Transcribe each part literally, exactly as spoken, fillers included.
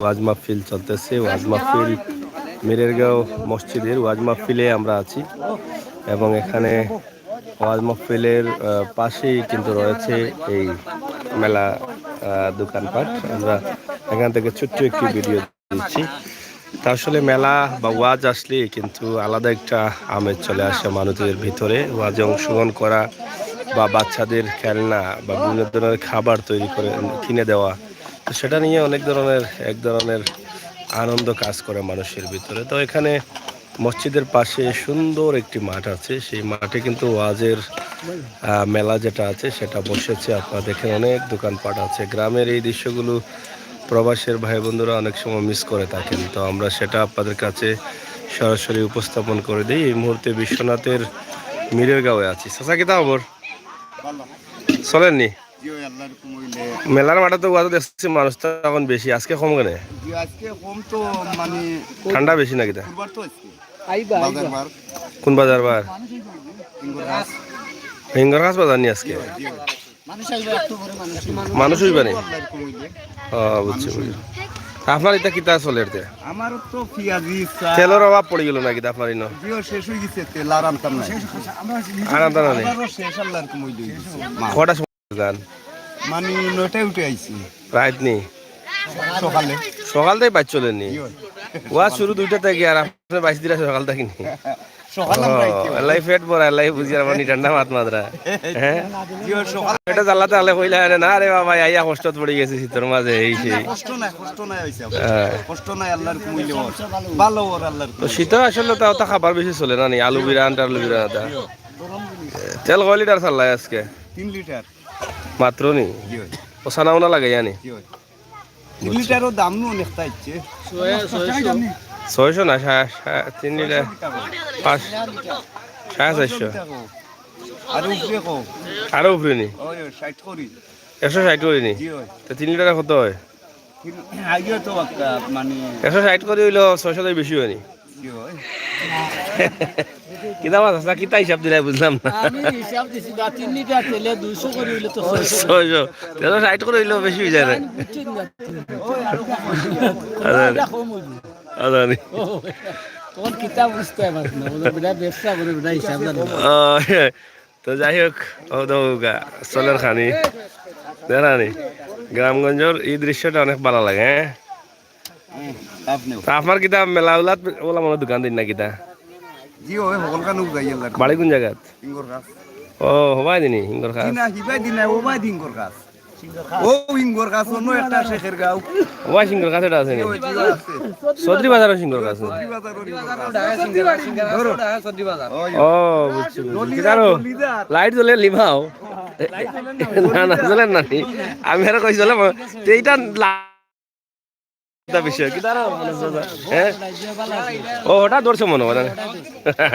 ওয়াজ মাহফিল চলতেছে। ওয়াজ মাহফিল, মিরেরগাঁও মসজিদের ওয়াজ মাহফিলে আমরা আছি এবং এখানে ওয়াজ মাহফিলের আহ, পাশেই কিন্তু রয়েছে এই মেলা, আহ, দোকানপাট। আমরা এখান থেকে ছোট্ট একটি ভিডিও দিচ্ছি। তা আসলে মেলা বা ওয়াজ আসলে কিন্তু আলাদা একটা আমেজ চলে আসে মানুষের ভিতরে। ওয়াজে অংশগ্রহণ করা বা বাচ্চাদের খেলনা বা বিভিন্ন ধরনের খাবার তৈরি করে কিনে দেওয়া, তো সেটা নিয়ে অনেক ধরনের, এক ধরনের আনন্দ কাজ করে মানুষের ভিতরে। তো এখানে মসজিদের পাশে সুন্দর একটি মাঠ আছে, সেই মাঠে কিন্তু ওয়াজের আহ, মেলা যেটা আছে সেটা বসেছে। আপনারা দেখেন, অনেক দোকানপাট আছে। গ্রামের এই দৃশ্যগুলো প্রবাসের ভাই বন্ধুরা অনেক সময় মিস করে থাকেন, তো আমরা সেটা আপনাদের কাছে সরাসরি উপস্থাপন করে দিই। এই মুহূর্তে বিশ্বনাথের মিরেরগাঁওয়ে আছি। চাচা, কিতা খবর? চলেননি? মেলার মাঠে তো ওয়াজও দেখছি, মানুষ তো এখন বেশি। আজকে কম কেনে? জি, আজকে কম তো, মানে, ঠান্ডা বেশি না কিতা? শুক্রবার তো আজকে। আইবা, আইবা। বাজার বার। কোন বাজার বার? হিঙ্গর ঘাস। হিঙ্গর ঘাস বাজার নি আজকে? জি, জি। মানুষ অইবা নি? আল্লাহর কম অইলে। ও, বুঝছি, বুঝছি। তা আপনার ইতা কিতা চলের তে? আমার তো পিয়াজি, চা। তেলর অভাব পড়ি গেল নাকি তা আপনার ইনো? জিও, শেষ অই গেছে তেল, আর আনতাম না। আর আনতাম না নি? আবারও শেষ, আল্লাহর কম অইলে অই গেছে। কটা সময় যান? মানে নয়টায় উঠে আইছি। রাইত নি? সকালে। সকাল থাকি বাইচ্চলের নি? জি অয়। ওয়াজ শুরু দুইটা থাকি, আর আপনে বাইচ্চি দিরা সকাল থাকি নি? সকাল আমরা আইছি। আল্লাহ পেট ভরা, আল্লাহ বুঝি, আর মানে ঠান্ডা মাত মাতরা। হ্যাঁ? জি অয়, সকাল। এটা জ্বালাতে আলে কইলা, "আরে না রে বাবা, আইয়া কষ্টত পড়ি গেছি শীতর মাঝে, এই সেই।" কষ্ট নাই, কষ্ট নাই অইছে। হ্যাঁ। কষ্ট নাই, আল্লাহর কম অইলে অর। ভালা অর আল্লাহর কম অইলে। তো শীত আসলে তাও তো খাবার বেশি চলে না নি, আলু বিরান, টালু বিরান, তা। তেল কয় লিটার চালায় আজকে? তিন লিটার। মাত্র নি? জি অয়। ও সানা উনা লাগাইয়া নি? জি অয়। তিন লিটারও দাম নু অনেকটা ইচ্ছে। ছয়শো না, সা-, সা-, তিন লিটার, পাঁচ, সাড়ে চারশো। আরো উপরে কও। আরো উপরে নি? ওই, ওই, ষাট করি। একশো ষাট করি নি? জি অয়। তো তিন লিটারে কত অয়? তিন, আগে তো একটা, মানে, একশো ষাট করি অইলো ছয়শো তো বেশি অয় নি? জি অয়। কিতা মাত আছে, কিতা হিসাব দিলাই বুঝলাম না। আমি হিসাব দিছি, বা তিন লিটার তেলে দুইশো করি অইলে তো ছয়শো। ছয়শো। তেলে ষাট করি অইলেও বেশি অই যায় না। বুঝছেন না? আচ্ছা। এটা কম অইব। আচ্ছা, নি। ও, তখন কিতা বুঝতে পারছ না? ওরা বেটা ব্যবসা করে, বেটা হিসাব জানে না। ও, তো যাই হোক, ও তো গা-, চলের খানি। জানা নি? গ্রামগঞ্জর এই দৃশ্যটা অনেক ভালা লাগে, হ্যাঁ? হুম, আপনিও। তা আপনার কিতা মেলা উলাত ওলা মনে দোকান দিন না কিতা? জি, ওই হকলখান উজাই এলার। বাড়ি কোন জাগাত? হিঙ্গর ঘাস। ও, হবাই দিনি, হিঙ্গর ঘাস। জি না, হিবাই দিন না, ওবাই দিন হিঙ্গর ঘাস। ও হিঙ্গর ঘাস, অন্য একটা শেখের গাঁও। ওবাই হিঙ্গর ঘাস এটা আছে নি? জি, ওই জি, আছে। চৌধুরী বাজারও হিঙ্গর ঘাস নি? চৌধুরী বাজারও হিঙ্গর ঘাস। ধরো। ওই, ওই। ও, বুঝছি, বুঝছি। দলিদার, কিতা আরো? দলিদার। লাইট জ্বলে লিমাও। না, না, জ্বলে না নি। আমি আর কই জ্বলে, তো এইটা লা-, তা বিষয় কি দাঁড়াও, মানে, দাদা, হ্যাঁ? ও, হঠাৎ ধরছে মনে হয়, না?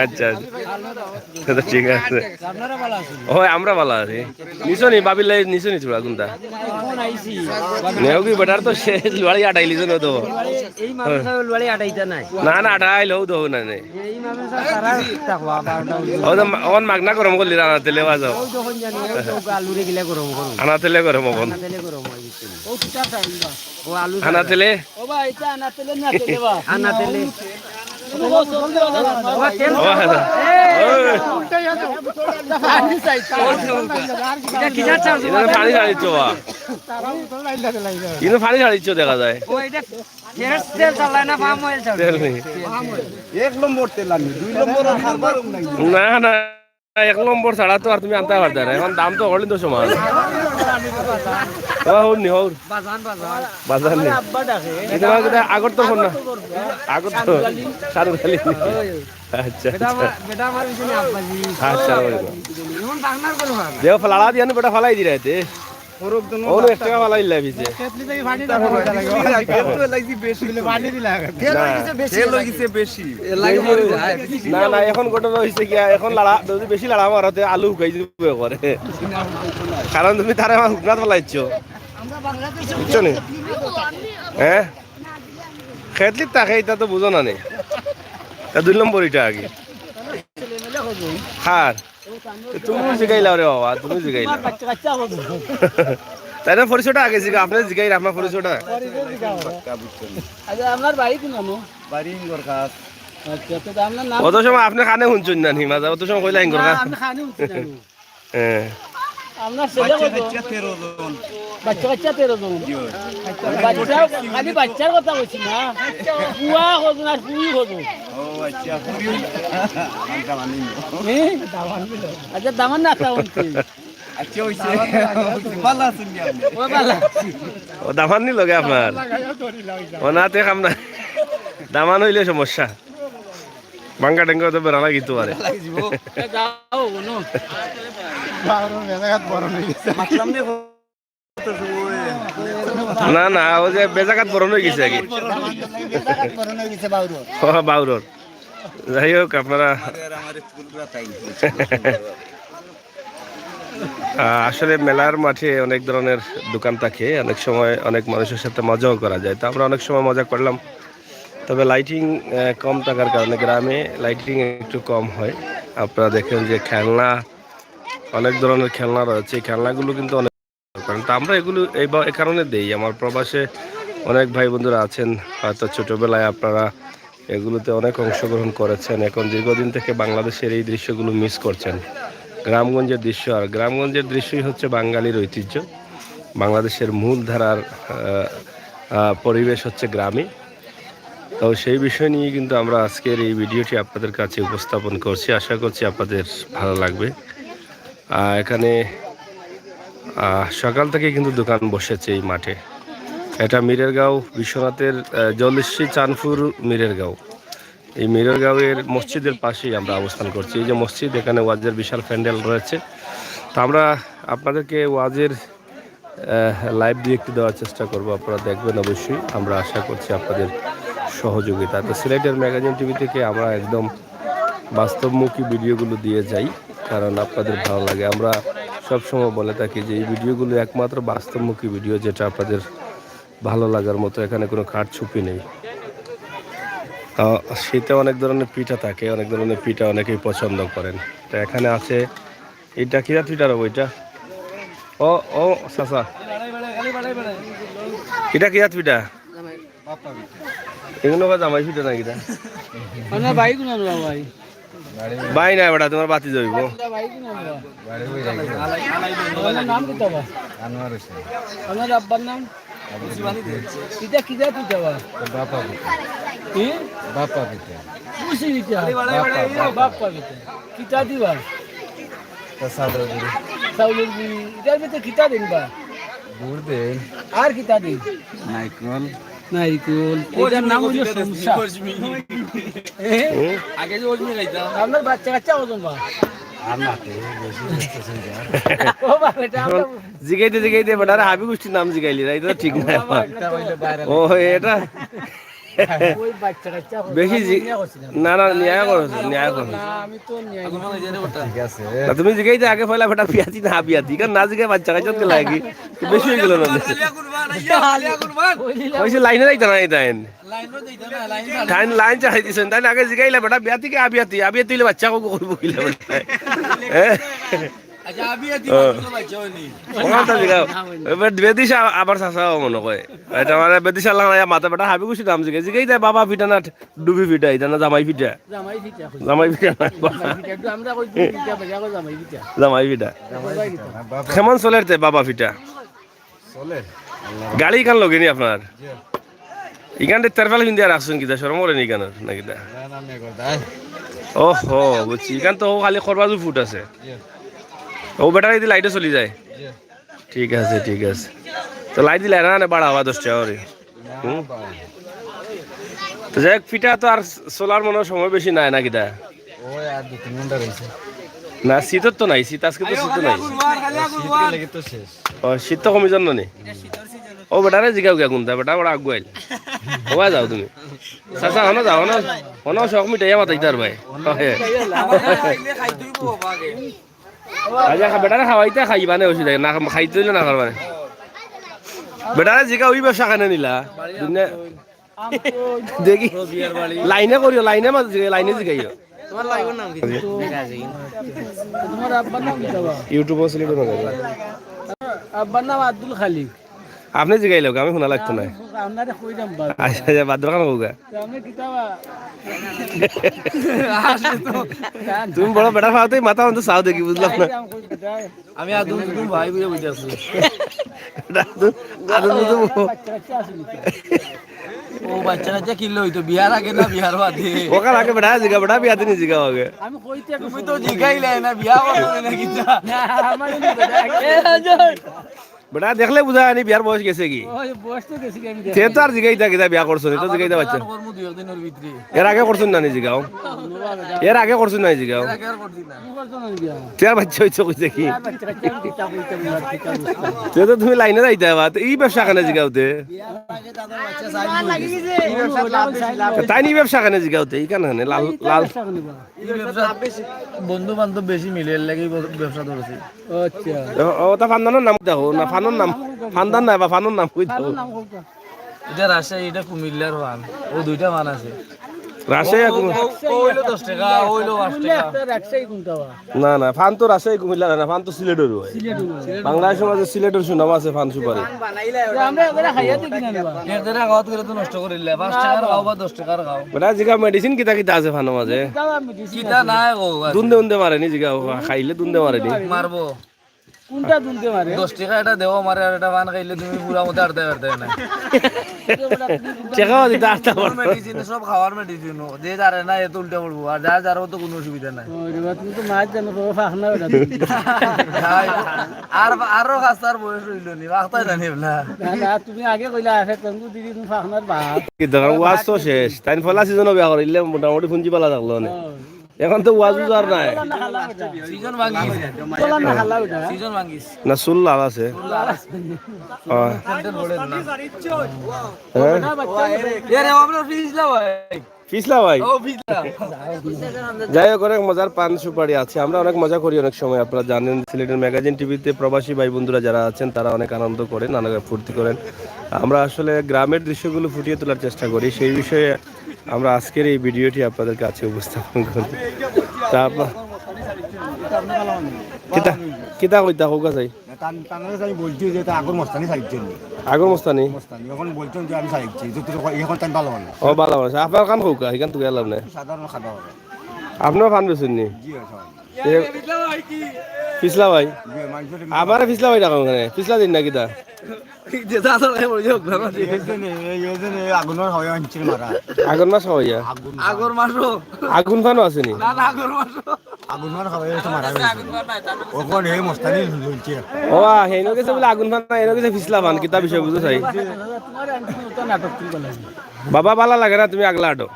আচ্ছা, আচ্ছা। তো ঠিক আছে। ওই, আমরা ভালা আছি। নিছো নি, বাবির লাই নিছো নি চূড়া কোনটা? নেওগি বেটার তো সে লুয়াড়ি আটাইলি জন তো। এই মানুষ লুয়াড়ি আটাইতা নাই। না, না, আটাইল হউ তো না, নে। এই মানুষ তারা থাকবা, বারোটা বাজে। ও তো মা-, অখন মাগনা গরম করলি রানা তেলে বাজাও। ওই যখন জানি, ওই তো আলুরে গিলা গরম করুন। আনা তেলে গরম অখন। আনা তেলে গরম হয়, বুঝছেন? ও কিতা চাইল বা? ও আলু আনা তেলে? ও ভাই, এটা আনা তেলে না তেলে বা? আনা তেলে। ও, চৌধুরী বাজার। ও, তেল ও, আচ্ছা। এই, ওই। পানি চাই, পানি। এটা কিসার চাল? এটা পানি ঢালিছ বা? কিন্তু পানি ঢালিছ দেখা যায়। ও, এটা ফ্রেশ তেল চালায় না, পাম অয়েল চালায়? তেল নেই। এক নম্বর তেল আনি, দুই নম্বর আর কারবারও নাই। না, না। এক নম্বর ছাড়া তো আর তুমি আনতে পারতে না, এখন দাম তো হকলদিন তো সমান। ও, হউর নি, হউর। বাজান, বাজান। বাজান নি। আমার আব্বা ডাকে। এটা আমার কিতা আগর তো ফোন না। আগর তো সারুখালি। ওই, ওই। আচ্ছা, বেটা আচ্ছা। আমার, বেটা আমার পিছনে আব্বাজি। আচ্ছা, ওই তো। এখন বাংলার কোনো ভাব। দেখো, ফালাড়া দিয়া নি বেটা ফালাই দিরা এতে। ও, এক টাকা ফালাই দিলা পিছে। তেল অইছে বেশি। না। তেল অইছে বেশি। না, না, এখন ঘটনা অইছে কি, এখন লাড়া, যদি বেশি লাড়া মারো তে আলু হুকাই যাইবো একবারে। কারণ তুমি তারে আমার হুকনাত ফালাইছো। বুঝছো নি? হ্যাঁ? খেতলিত থাকে, ইটা তো বুঝো না নি। তা দুই নম্বর ইটা আগে। হার। এ, তুমি জিগাইলাও রে বাবা, তুমি জিগাইলাও। তাইন পরিচয়টা আগে জিগা, আপনে জিগাইন আপনার পরিচয়টা। আচ্ছা, আপনার বাড়ি কোন আনো? বাড়ি ইঙ্গর কাছ। আচ্ছা, তো আপনার নাম? অত সময় আপনে কানে হুনছইন না নি, মাজে অত সময় কইলা ইঙ্গর না, কাছ। আমি কানে হুনছি না। হ্যাঁ। আপনার ছেলে বাচ্চা কত? কাচ্চা তেরো জন। বাচ্চা কাচ্চা তেরো জন। জি, অয়। বাচ্চা, খালি বাচ্চার কথা কইছি না। পুয়া কজন আর পুড়ি কজন? ও আচ্ছা, পুড়ি। আনতা মানি। হ্যাঁ? আচ্ছা, দামান না খাওয়ান তুই। আচ্ছা, অইছে। ভালা আছইন নি আপনে? ও, ভালা আছি। ও, দামান নি লগে আপনার? ও, না, তে কাম না। দামান অইলে সমস্যা। ভাঙ্গা টেঙ্গা তো বেড়া লাগি তো পারে। এ, যাও, কোনো। বাউরর বেজাগাত বরন অই গেছে। না, না, ওই যে বেজাগাত বরন অই গেছে আগে। বেজাগাত বরন অই গেছে বাউরর। ও, বাউরর। যাই হোক, আপনারা, আহ, আসলে মেলার মাঠে অনেক ধরনের দোকান থাকে, অনেক সময় অনেক মানুষের সাথে মজাও করা যায়। তো আমরা অনেক সময় মজা করলাম, তবে লাইটিং, আহ, কম থাকার কারণে গ্রামে লাইটিং একটু কম হয়। আপনারা দেখেন যে খেলনা, অনেক ধরনের খেলনা রয়েছে, এই খেলনাগুলো কিন্তু অনেক করেন। তো আমরা এগুলো এই বা-, এই কারণে দেই, আমার প্রবাসে অনেক ভাই বন্ধুরা আছেন, হয়তো ছোটবেলায় আপনারা এগুলোতে অনেক অংশগ্রহণ করেছেন, এখন দীর্ঘদিন থেকে বাংলাদেশের এই দৃশ্যগুলো মিস করছেন। গ্রামগঞ্জের দৃশ্য, আর গ্রামগঞ্জের দৃশ্যই হচ্ছে বাঙালির ঐতিহ্য। বাংলাদেশের মূল ধারার, আহ, আহ, পরিবেশ হচ্ছে গ্রামে। তো সেই বিষয় নিয়ে কিন্তু আমরা আজকের এই ভিডিওটি আপনাদের কাছে উপস্থাপন করছি। আশা করছি আপনাদের ভালো লাগবে। আহ, এখানে, আহ, সকাল থেকে কিন্তু দোকান বসেছে এই মাঠে। এটা মিরেরগাঁও বিশ্বনাথের, আহ, জলশ্রী চানপুর মিরেরগাঁও। এই মিরেরগাঁওয়ের মসজিদের পাশেই আমরা অবস্থান করছি। এই যে মসজিদ, এখানে ওয়াজের বিশাল প্যান্ডেল রয়েছে। তো আমরা আপনাদেরকে ওয়াজের আহ, লাইভ দিয়ে একটু দেওয়ার চেষ্টা করব, আপনারা দেখবেন অবশ্যই। আমরা আশা করছি আপনাদের সহযোগিতা। তো সিলেটের ম্যাগাজিন টিভি থেকে আমরা একদম বাস্তবমুখী ভিডিওগুলো দিয়ে যাই, কারণ আপনাদের ভালো লাগে। আমরা সবসময় বলে থাকি যে এই ভিডিওগুলো একমাত্র বাস্তবমুখী ভিডিও, যেটা আপনাদের ভালো লাগার মতো, এখানে কোনো কারচুপি নেই। আহ, শীতে অনেক ধরনের পিঠা থাকে, অনেক ধরনের পিঠা অনেকেই পছন্দ করেন। তো এখানে আছে, এটা কিরা পিঠা রব এটা? ও, ও, চাচা। এটা কিরা পিঠা? এগুলো আবার জামাই পিঠা নাকি এটা? মানে ভাই কোন আমরা ভাই? ভাই না বেটা, তোমার বাতি যাইব। আমরা ভাই কোন আমরা? আমার নাম কিতা বা? আনোয়ার হোসেন। আমার আব্বার নাম? এটা কিতা পিঠা বা? বাপা পিঠা। কি? বাপা পিঠা। খুশি পিঠা। বাপা, বাপা। বাপা পিঠা। কিতা দিবা? তা চাউলর গুড়ি। চাউলর গুড়ি। এটার ভিতরে কিতা দিন বা? গুড় দেন। আর কিতা দিন? নাইকল। নাইকল। এটার নাম অইল সমস্যা। এ? আগে যে ওজমি খাইতাম। আপনার বাচ্চা কাচ্চা কজন বা? আর না, তো বেশি বুঝতেছেন না। ও বাবা, এটা আমরা এখন জিগাইতে জিগাইতে বেটারে হাবি গুষ্টির নাম জিগাইলি, এটা তো ঠিক না। এটা অইলে বাইরে ও, এটা ওই বাচ্চা কাচ্চা বেশি জি-, না, না, ন্যায় করো, ন্যায় করো। না, আমি তো ন্যায় করো। ঠিক আছে। না, তুমি জিগাইতে আগে পয়লা বেটা বিয়াতি না বিয়াতি, কারণ না জিগাই বাচ্চা কাচ্চা তো লাগে। বেশি অই গেল না? কইছে লাইনে যাইতা না, এই তাইন। তাইন লাইন চালাই দিছেন, তাইন আগে জিগাইলা বেটা বিয়াতি কি আবিয়াতি, আবিয়াতি অইলে বাচ্চা কো কইব কিলা বেটা। হ্যাঁ? আচ্ছা, আবিয়াতি ও। বাচ্চা তো বাচ্চা অয়নি। ওখান তো জিগাও। এবার বেদিশা আবার চাচাও মনে কয়। এটা মানে বেদিশা লাগাইয়া মাথা বেটা হাবি গুষ্টির নাম জিগাই। জিগাই দেয় বাবা পিঠা না ডুবি পিঠা, এটা না জামাই পিঠা? জামাই পিঠা কই। জামাই পিঠা না। জামাই পিঠা, একটু আমরা কই ডুবি পিঠা, বেজা কই জামাই পিঠা। জামাই পিঠা। জামাই পিঠা। কেমন চলের তে বাবা পিঠা? চলে। গাড়ি ইখান লগে নি আপনার? জি। ইখান দে তেরপাল পিন্দিয়া রাখছইন কিতা? শরম করে নি ইখান নাকি দা? না, না, মেঘর দায়। ওহো, বুঝছি। ইখান তো খালি খরবাজু ফুট আছে। জি। ও ব্যাটারি দি লাইটে চলি যায়? জি। ঠিক আছে, ঠিক আছে। তো লাইট দিলে না, না, বাড়া হওয়া দশ টাকা করে। হুম? তো যাই হোক, পিঠা তো আর চলার মনে হয় সময় বেশি নাই নাকি দা? ওই আর দুই তিন ঘন্টা রয়েছে। না, শীতর তো নাই, শীত আজকে তো শীত নাই। শীত গেলে তো শেষ। ও, শীত তো কমি যান না নি? ও বেটারে জিগাও গিয়া কোনটা, বেটা বড় আগুয়াইল। ওবা যাও তুমি। চাচা, হনো যাও, হনো, হনো শখ মিটাইয়া মাতাইতার ভাই। আচ্ছা, বেটারে খাওয়াইতে খাইবা না, অসুবিধা নাই, না খাইতে হইলে না খাওয়াবা না। বেটারে জিগা ওই ব্যবসা কেনে নিলা? দুনিয়া দেখি। লাইনে করিও, লাইনে মাঝে জিগাইও, লাইনে জিগাইও। তোমার লাইভের নাম কি? তোমার আব্বার নাম কি বাবা? YouTube-ও সিলেটে না যাবে। আব্বার নাম আব্দুল খালিক। আপনে জিগাইলাউক্কা, আমি হুনা লাগতো নায়। আমি আপনারে কইলাম বাদ। আচ্ছা, আচ্ছা, বাদর খান কউক্কা। তো আপনে কিতা বা? আসলে তো। তুমি বড় বেটা ফাওতেই মাথা অন্ত চাও দেখি, বুঝলাম না। আমি আদম দুদুম ভাই বুঝে বুঝে আছি। আদম দুদুম। বাচ্চা কাচ্চা আছে নি? ও বাচ্চা কাচ্চা কিনলে হইতো, বিয়ার আগে না বিয়ার বাদে? ওখান আগে বেটা জিগা, বেটা বিয়াতে নি জিগা আগে। আমি কইতে তুমি তো জিগাইলে না, বিয়া করছো না কিতা? না, আমার নি বেটা। এ, আজয়। বেটা দেখলে বুঝা আনি বিয়ার বয়স গেছে কি? ওই বয়স তো গেছে কি আমি তে তো আর জিগাইতা কিতা বিয়া করছো নি, তো জিগাইতা পারছো। কর্ম দুই একদিনের ভিতরে। এর আগে করছইন না নি জিগাও? এর আগে করছইন না নি জিগাও? এর আগে আর করছি না। কি করছো না বিয়া? তে আর বাচ্চা হইছে কইছে কি? আর বাচ্চা কাচ্চা আমি কিতা কইতাম না, কিতা বুঝতাম। তে তো তুমি লাইনে যাইতা বা, তো ই ব্যবসা কেনে জিগাও তে? তাইন ই ব্যবসা কেনে জিগাও তে? ইখান কেনে লাল, লাল। ব্যবসা কেনে বা? এই ব্যবসা বন্ধু বান্ধব বেশি মিলে, এর লাগি ব্যবসা ধরছি। আচ্ছা। ও, ওটা ফান্দানোর নাম দেখো, না ফানোর নাম, ফান্দান না বা ফানোর নাম কই দেখো। ফানোর নাম কই দেখো? এটা রাজশাহী, এটা কুমিল্লার ফান। ও দুইটা ফান আছে। রাজশাহী আর ও, কুমিল্লা। ও, ও হইলো দশ টাকা, ও হইলো পাঁচ কুমিল্লা টাকা। একটা রাজশাহী কোনটা বা? না, না, ফান তো রাজশাহী কুমিল্লা না, ফান তো সিলেটের হয়। সিলেটের হয়। বাংলাদেশের মাঝে সিলেটের সুনাম আছে ফান সুপারি। তো আমরা এবারে খাইয়া দেখি না বা? এর দ্বারা গাওয়াত করে তো নষ্ট করিলে, পাঁচ না টাকার বা। খাও বা দশ টাকার খাও। বেটা, জিগা medicine কিতা কিতা আছে ফানোর মাঝে? কিতা বা medicine কিতা আছে? নাই গো, আছে। দুন্দে উন্দে মারে নি জিগা, ও খাইলে দুন্দে মারে নি। মারবো। কোনটা দুন্দে মারে? দশ টাকা এটা দেও মারে, আর এটা ফান খাইলে তুমি পুরা মতো আটতে পারতে না। চেকাও দিতে আটতে কোনো পারতো। Medicine, সব খাওয়ার medicine, যে জানে না, এ তো উল্টা পড়বো, আর যা জানে, ও তো কোনো অসুবিধা নাই। ও রে বা, তুমি তো মাছ জানো, বাবা, ফাঁক না ওটা তুমি। আর, আরো খাস্তার বয়স হইল নি, ফাঁকতাই জানি এবলা। না, না, তুমি আগে কইলা, আফে তঙ্গু দিদি, তুমি ফাঁক নার বাপ। কি দরকার, ওয়াজ তো শেষ। তাইন পয়লা season-ও বিয়া করিলে মোটামুটি পুঞ্জি পালা থাকলো অনে। ও। এখন তো ওয়াজ উজ আর নাই। Season ভাঙিস। তোলা না হালা ওটা। Season ভাঙিস। না, চুল লাল আছে। চুল লাল আছে। হ্যাঁ। Content বড় না। হ্যাঁ? এ রে, আমরা ফিসলা ভাই। ফিসলা ভাই? ও, ফিসলা। যাই হোক, অনেক মজার পান সুপারি আছে। আমরা অনেক মজা করি অনেক সময়। আপনারা জানেন, সিলেটের ম্যাগাজিন টিভিতে প্রবাসী ভাই বন্ধুরা যারা আছেন, তারা অনেক আনন্দ করেন, অনেক ফুর্তি করেন। আমরা আসলে গ্রামের দৃশ্যগুলো ফুটিয়ে তোলার চেষ্টা করি। সেই বিষয়ে আমরা আজকের এই ভিডিওটি আপনাদের কাছে উপস্থাপন করি। তা আপনা-, কিতা, কিতা কইতা কউক্কা চাই? না, তান, তান কাছে আমি বলছি যে তা আগর মস্তানি সাইড জন্য। আগর মস্তানি? মস্তানি। এখন বলছেন যে আমি সাইড জি, যত এখন তাই ভালো মানুষ। ও, ভালো মানুষ। আপনার কান কউক্কা, এখান থেকে এলাম না। সাধারণ খাওয়া হবে। আপনিও ফান বেচইন নি? জি, হয়, সবাই। এ, ফিসলা ভাই? জি, মানুষের আমারে ফিসলা ভাই ডাকইন কেনে? ফিসলা দিন না কিতা? যে যা আসলে বলে যাও, না, না, এই যে নে, এই যে নে, আগুনের হাওয়ায় আনছিল মারা। আগুন মাছ খাওয়াইয়া? আগুন। আগর মাসও। আগুন ফানও আছে নি? না, না, আগর মাসও। আগুন ফান খাওয়াই তো মারা গেছে। ওখানে এই মস্তানি জ্বলছে। ও, আ, হেনো গেছে বলে আগুন ফান, হেনো গেছে ফিসলা ফান, কিতা বিষয় বুঝো চাই? বাবা, ভালা লাগে না, তুমি আগলা আটো।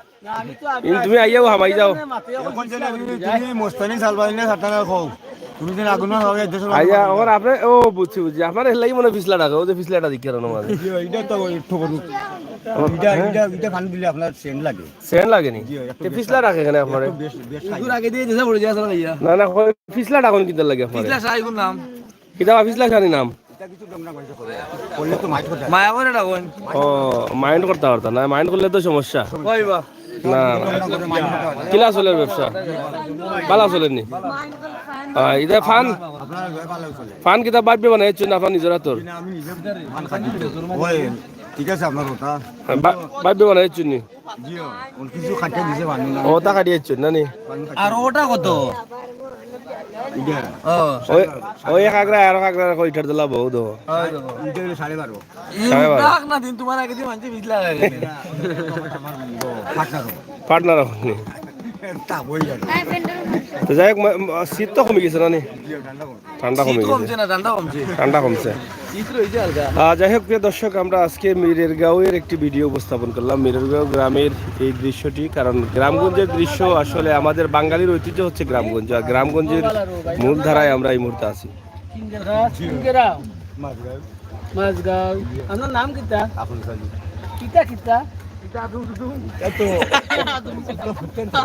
ইন তুমি আইয়াও হামাই যাও। এখন যে তুমি, তুমি মস্তানি চালবাই না, সাতানা খাও। তুমি যেন আগুন ফান খাওয়াই দেশে আইয়া, ওখানে আপনি, ও, বুঝছি, বুঝছি। আপনার এলাই মনে হয় ফিসলা ডাকে, ও যে ফিসলাটা দেখি আর মাঝে। ইয়ে, এটা তো একটু করুক। এটা, এটা, এটা ফান দিলে আপনার সেন্ট লাগে। সেন্ট লাগে নি? জি, একটু তে বেশ ফিসলা লাগে। রাখে কেনে আপনারে? একটু বেশ, বেশ লাগে। ইগুর আগে দিয়ে দিছে, পড়ে যায়, আসলে ভাইয়া। না, না, কই ফিসলা রাখুন কিতার লাগি আপনারে? ফিসলা শাহী গুন নাম। কিতা বা ফিসলা শাহী নাম? এটা কিছু দমনা মাইন্ড করে। করলে তো মাইন্ড করতে হয়। মায়া করে রাখুন। ও, মাইন্ড করতে পারতা না, মাইন্ড করলে তো সমস্যা। কই বা? না, না। কিলা চলের ব্যবসা? ভালা চলের নি? আহ, ইটা ফান? আপনার ভালো চলে। ফান কিতা বাইবে বানাইছইন না আপনার নিজর আতর? না, আমি নিজে ফান খাই। ওই, ঠিক আছে আপনার কথা। বা-, বাইবে বানাইছইন নি? জি, অ, কিছু খাইতে দিছে পানি না। ওটা কাটিয়ে যাচ্ছে না নি? আর ওটা কত? ইটা। ও। ওই, ওই এক আগ্রা, আরো এক আগ্রা, কই ইটার দিলা বউ দো। ওই দেখো। ইটা হলো সাড়ে বারো। সাড়ে বারো। রাখ না দিন, তোমার আগে দিয়ে মানছি বিশ লাখ আগে। আমার বন্ধু, পার্টনার। পার্টনার এখন নি? তা বই যাবে। তো যাই হোক, মা-, মা-, শীত তো কমে গেছে না নি? জি, ঠান্ডা কমে। ঠান্ডা কমে শীত গেছে। কমছে না, ঠান্ডা কমছে। ঠান্ডা কমছে। শীত রয়েছে হালকা। আহ, যাই হোক, প্রিয় দর্শক, আমরা আজকে মীরের গাঁওয়ের একটি ভিডিও উপস্থাপন করলাম, মীরের গাঁও গ্রামের এই দৃশ্যটি। কারণ গ্রামগঞ্জের দৃশ্য আসলে আমাদের বাঙালির ঐতিহ্য হচ্ছে গ্রামগঞ্জ, আর গ্রামগঞ্জের মূল ধারায় আমরা এই মুহূর্তে আছি। মাছগাঁও। মাছগাঁও। আপনার নাম কিতা? আফজাল আলী। কিতা কিতা? এত, এত ফুটতে না।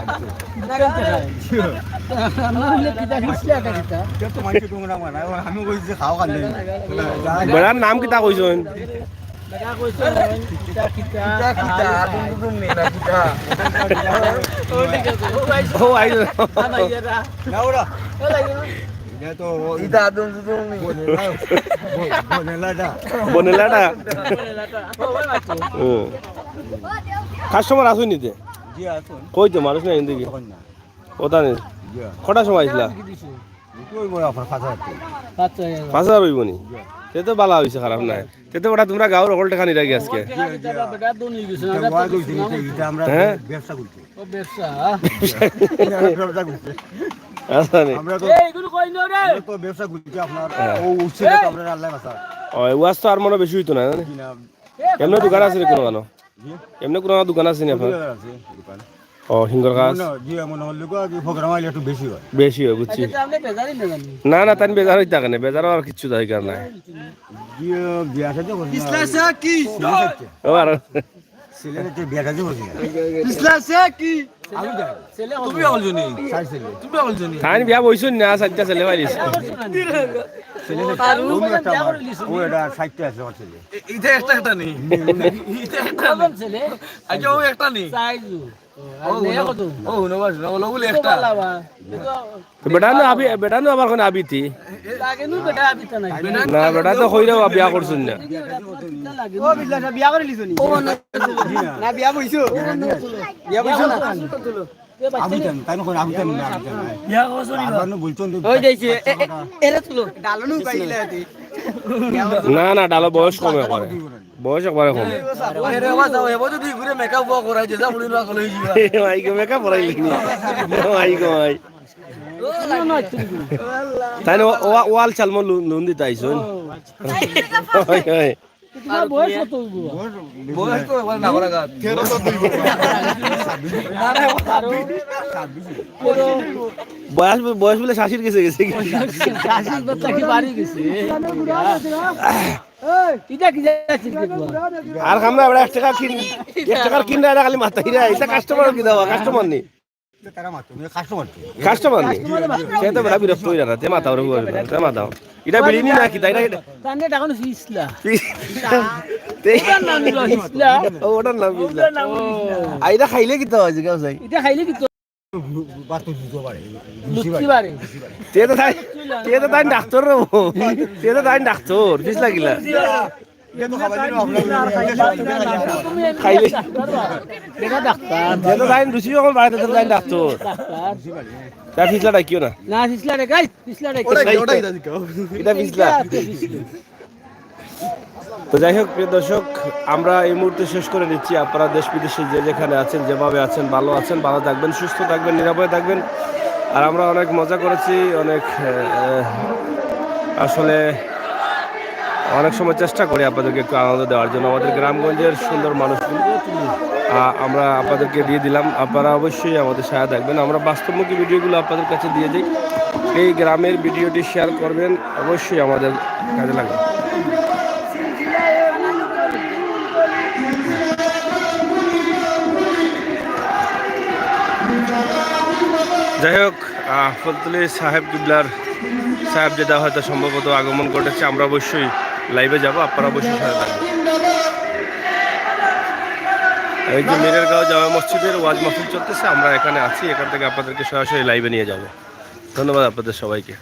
আপনার হইলে কিতা, কিতা, কিতা? এটা তো মাইকে তোমরা মানে, আমি কই যে খাও খান দেই। বেড়ার নাম কিতা কইছইন? বেড়া কইছইন, কিতা, কিতা, কিতা, কিতা, আদম দুদুম নেই না কিতা? ও, ঠিক আছে। ও, ভাই। ও, আইলো। হ্যাঁ, ভাই, এরা। না, ওরা। ও, ভাই, এরা। ইটা তো ইটা আদম দুদম নি। বনেলা, ব-, বনেলাটা। বনেলাটা? হুম। কাস্টমার আছে নি তে? জি, আছে। কই তো মানুষ নাই এদিকে? তখন না। ওটা নেই। জি। কটার সময় আইছিলা? কত অইবো আপনার পাঁচ হাজার টাকা? পাঁচ হাজার। পাঁচ হাজার অইবো নি? জি। তে তো বালা অইছে, খারাপ নায়। তে তো ওটা তুমরা গাঁওর হকল টেকা নিরাগি আজকে। হকল টেকা নিতে আমরা বেটা দোন অই গেছে, ইটা আমরা ওয়াজ অইছে, ইটা, ইটা আমরা হ্যাঁ? ব্যবসা করছি। ও ব্যবসা, হ্যাঁ? ব্যবসা করছি। আচ্ছা নি। আমরা তো, এই, এগুলো কই না রে? আমরা তো ব্যবসা করছি আপনার, হ্যাঁ। ও উঠছে না তো এই! আপনার আল্লাহ বাঁচা। ও, ওয়াজ তো আর মনে বেশি অইতো না, জানি? জি না। এমনি দোকান আছে নি কোনো কানো? জি? এমনি কোনো দোকান আছে নি আপনার? দোকান আছে, দোকান। ও, হিঙ্গর গাছ? মনে হয়, জি, মনে হইলে গো, আজ প্রোগ্রাম আইলে একটু বেশি হয়। বেশি হয়, বুঝছি। আচ্ছা, আপনি বেজারই না জানি। না, না, তাই বেজার অইতা কেনে? বেজার অওয়ার কিচ্ছু দরকার নাই। জি, বিয়া শাদী করছি না। পিছলা সে কি? ছেলে হচ্ছে। ও, আর ছেলে হচ্ছে, বিয়া শাদী করছি না। পিছলা সে কি? আমি যাই। ছেলে তুমি হকল জনি। চার ছেলে। তুমি হকল জনি। তাই বিয়া বইছইন না, চাইরটা ছেলে পাইলিছ। ছেলে হচ্ছে, আর ও ও একটা বিয়া আমার, করে লিছি। ও এটা চাইরটা আছে আমার ছেলে। এ-, এটা একটা একটা নি। এটা একটা নি। কয়জন ছেলে? আচ্ছা, ও একটা নি। চাইরজন। ও, আর মেয়ে হুনো, কত? ও, হুনো, বাস, হুনো, ওগুলো তো একটা। বালা বা। তো বেটা নু আবি-, বেটা নু আবার কোন আবিতি? লাগে নু বেটা আবিতা নাই। না, বেটা তো কইরা বিয়া করছইন না। ও, বিল্লা সাহেব, বিয়া করে লিছো নি? ও, না। না, বিয়া বইছো? বিয়া বইছো না? আবিতা না, তাই না, আবিতা না, আবিতা না। বিয়া করছো নি? আবার নু বলছো নি, ওই দেখছি, এ, এ, এরে তুলো। ডালো নু পাইলে আতি। না, না, ডালো বয়স কম একবারে। বয়স একবারে কম। এরে বাবা, যাও, এবার যদি ঘুরে মেকআপ ওয়া করাই, যে যা বুড়ি লোয়া কলে হইবা। এ ভাই, গো, মেকআপ করাইলি নি? এ ভাই, গো, ভাই। তাই না, ও-, ও-, ওয়াল চালমো লু-, লুন দিতে আইছইন। ওই, ওই। তোমার বয়স কত হইব? বয়স তো একবার না করা গাছ। তেরো তো দুই বছর। না, না, তেরো। বয়স, বয়স বলে শাশির গেছে গেছে কি? শাশির বাচ্চা কি বাড়ি গেছে? ইটা কি যাচ্ছে? আর আমরা, আমরা এক টেকা কিন-, এক টেকার কিনরা, ইটা খালি মাতাইরা, ইটা কাস্টমার কি দেওয়া, কাস্টমার নি। তারা মারতো, মানে কাস্টমার তো। কাস্টমার নি? সে তো বেটা বিরক্ত অই যারা, তে মাতাও রে, তে মাতাও। ইটা বিড়ি নি না কিতা, ইটা, ইটা। তাহলে এটা এখন ফিসলা। তে ওটার নাম হলো ফিসলা। ও, ওটার নাম ফিসলা। ওটার নাম হলো ফিসলা। আর ইটা খাইলে কিতা অয়, জিগাও চাই। ইটা খাইলে কিতা? বাত তো দিতে পারে। লুচি বাড়ে। তে তো তাই, তে তো তাই ডাক্তার রে। তে তো তাই ডাক্তার, ফিসলা কিলা। খাইলে। এটা ডাক্তার। যেটা তাই রুচি যখন বাড়াইতে, তাই ডাক্তার। তাই ফিসলা ডাকিও না। না, ফিসলা রে, গাইস, ফিসলা রে। ওটা কি? ওটা কি? এটা ফিসলা। তো যাই হোক, প্রিয় দর্শক, আমরা এই মুহূর্তে শেষ করে নিচ্ছি। আপনারা দেশ বিদেশে যে যেখানে আছেন, যেভাবে আছেন, ভালো আছেন, ভালো থাকবেন, সুস্থ থাকবেন, নিরাপদে থাকবেন। আর আমরা অনেক মজা করেছি, অনেক, আহ, আসলে অনেক সময় চেষ্টা করি আপনাদেরকে একটু আনন্দ দেওয়ার জন্য। আমাদের গ্রামগঞ্জের সুন্দর মানুষগুলো, আহ, আমরা আপনাদেরকে দিয়ে দিলাম। আপনারা অবশ্যই আমাদের সাথে থাকবেন। আমরা বাস্তবমুখী ভিডিওগুলো আপনাদের কাছে দিয়ে দিই। এই গ্রামের ভিডিওটি শেয়ার করবেন, অবশ্যই আমাদের কাজে লাগবে। যাই হোক, আহ, ফুলতলি সাহেব কিবলার সাহেব যেটা হয়তো সম্ভবত আগমন ঘটেছে, আমরা অবশ্যই লাইভে যাব, আপনারা অবশ্যই সাথে থাকবেন। এই যে মিরেরগাঁও জামে মসজিদের ওয়াজ মাহফিল চলতেছে, আমরা এখানে আছি, এখান থেকে আপনাদেরকে সরাসরি লাইভে নিয়ে যাব। ধন্যবাদ আপনাদের সবাইকে।